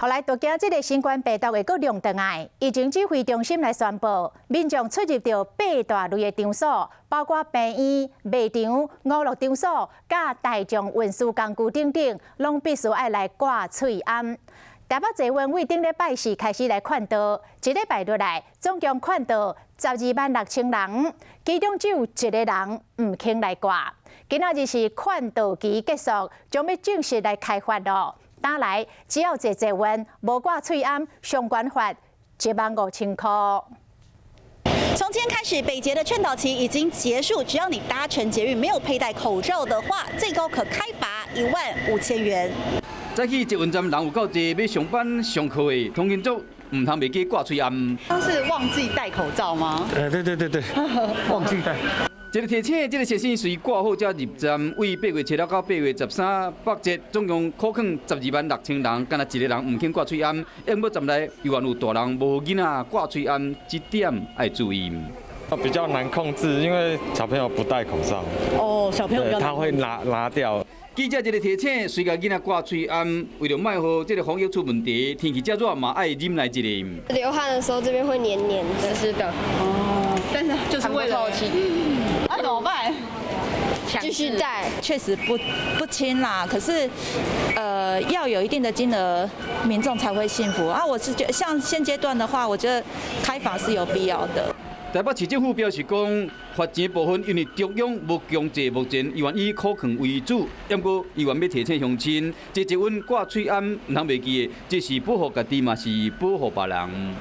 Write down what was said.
後來，都驚這个新冠病毒會閣量轉來，疫情指揮中心來宣布，民眾出入著八大類的場所，包括病院、賣場、娛樂場所、佮大眾運輸工具等等，攏必須愛來掛喙罨。台北捷運對頂禮拜四開始來勸導，一禮拜落來，總共勸導126,000人，其中只有一个人毋肯來掛。今仔日是勸導期結束，將欲正式來開罰囉。打來，只要坐捷運無掛喙罨，上懸罰15,000箍。從今天開始，北捷的勸導期已經結束。只要你搭乘捷運沒有佩戴口罩的話，最高可開罰15,000元。早起捷運站人有夠濟，欲上班上課的通勤族毋通袂記掛喙罨。剛是忘記戴口罩嗎？對對對對，忘記戴。一个提醒，這个先生隨掛好才入站，對8月7號到8月13北捷總共苦勸126,000人，干焦一个人毋肯掛喙罨。毋過站內猶原有大人無囡仔掛喙罨，這點愛注意。比較難控制，因為小朋友不戴口罩。哦，小朋友他會拿掉。記者一个提醒，隨共囡仔掛喙罨，為著莫予這个防疫出問題，天氣遮熱嘛愛忍耐一下。流汗的時候，這邊會黏黏的。是的。哦，但是就是為了透氣。那怎麼辦？繼續戴。確實不輕啦，可是，要有一定的金額，民眾才會信服啊。我是覺得，像現階段的話，我覺得開罰是有必要的。台北市政府表示講，罰錢部分因為中央無強制，目前猶原以苦勸為主。毋過猶原欲提醒鄉親，坐捷運掛喙罨毋通袂記的，這是保護家己，嘛是保護別人。